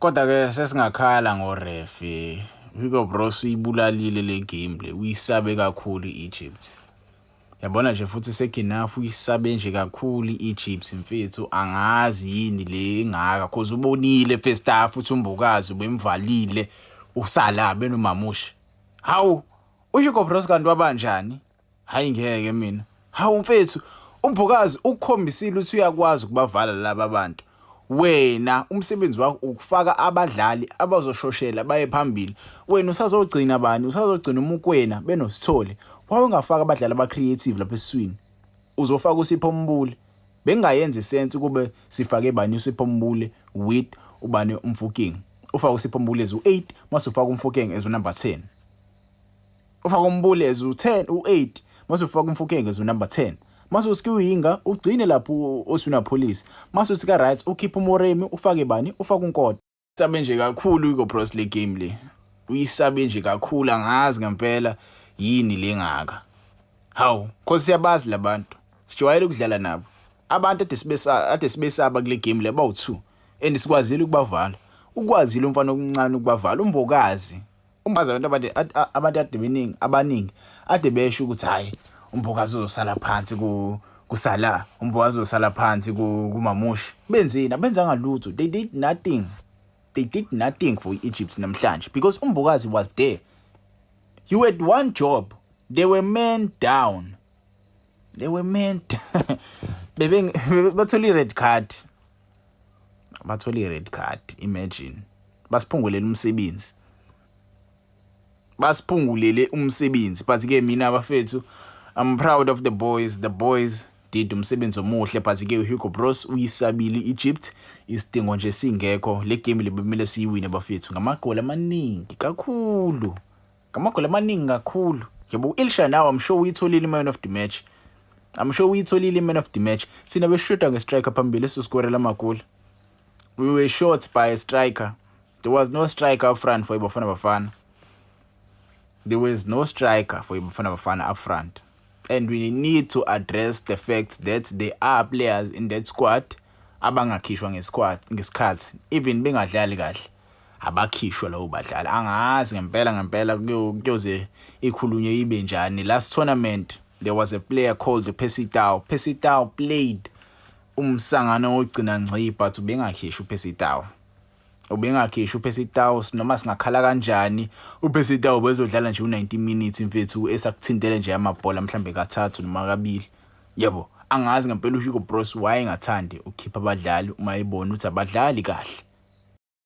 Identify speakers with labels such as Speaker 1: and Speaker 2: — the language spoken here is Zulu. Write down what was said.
Speaker 1: Kodwa-ke sesingakhala ngo-ref. Hugo Broos uyibulalile le game le, uyisabe kakhulu i-Egypt. Yabona nje futhi second half uyisabe nje kakhulu i-Egypt mfethu, angazi yini le engaka cause ubonile first half uthi uMbokazi ubemvalile uSalah benoMamushi. Hawu, uHugo Broos kanti wabanjani? Hayi ngeke mina. Hawu mfethu, uMbokazi ukukhombisile ukuthi uyakwazi ukubavala laba bantu. Wena umsebenzi wakho ukufaka abadlali abazoshoshela baye phambili. Wena usazogcina bani? Usazogcina uMokoena benoSithole. Wawungafaka abadlali aba-creative lapha esiswini. Uzofaka uSipho Mbule. Bengayenza i-sense kube sifake bani uSipho Mbule with ubani uMofokeng. Ufake uSipho Mbule as u-8 mase ufaka uMofokeng as u-number 10. Ufaka uMbule as u-10 u-8 mase ufaka uMofokeng as u-number 10. Mase uthi kuyinga ugcine lapho Oswin Appollis. Mase uthi ka right ukhipha uMoremi ufake bani ufake uNkota. Sabe nje kakhulu Hugo Broos le game le. Uyisabe nje kakhulu angazi ngempela yini lengaka. Hawu, cause siyabazi labantu. Sijwayele ukudlala nabo. Abantu ade sibesaba kule game le bawu2 and sikwazile ukubavala. Ukwazile umfana omncane ukubavala uMbokazi. Umbazi abantu ade beningi abaningi ade besho ukuthi hayi uMbokazi uzosala phansi ku kuSalah, uMbokazi uzosala phansi kuMamushi. Benzeni? Abenzanga lutho. They did nothing. They did nothing for Egypt namhlanje because uMbokazi was there. You had one job. They were men down. They were men bebe bathola i-red card. Bathola i-red card, imagine. Basiphungulele umsebenzi. Basiphungulele umsebenzi but ke mina bafethu I'm proud of the boys. The boys did umsebenzi omuhle but ke uHugo Broos uyisabile i-Egypt isidingo nje singekho le game le bekumele siyiwine bafethu ngamagoli amaningi kakhulu. Ngamagoli amaningi kakhulu. Yebo u-Ilsha now I'm sure uyitholile man of the match. I'm sure uyitholile man of the match. Sina beshoda nge-striker phambili esiskorela amagoli. We were short by a striker. There was no striker up front for iBafana Bafana. There was no striker for iBafana Bafana up front. And we need to address the fact that there are players in that squad abangakhishwa nge-squad ngesikhathi even bengadlali kahle abakhishwa labo badlali angazi ngempela ngempela kuyoze ikhulunywe ibe njani. Last tournament there was a player called Percy Tau. Percy Tau played umsangano wokugcina ngci but ubengakhishwa uPercy Tau. Ubengakhishwa uPercy Tau noma singakhala kanjani uPercy Tau bezodlala nje u90 minutes mfethu esakuthintele nje amabhola mhlambe kathathu noma kabili. Yebo, angazi ngempela uHugo Broos wayengathandi ukukhipha abadlali uma ebona ukuthi abadlali kahle.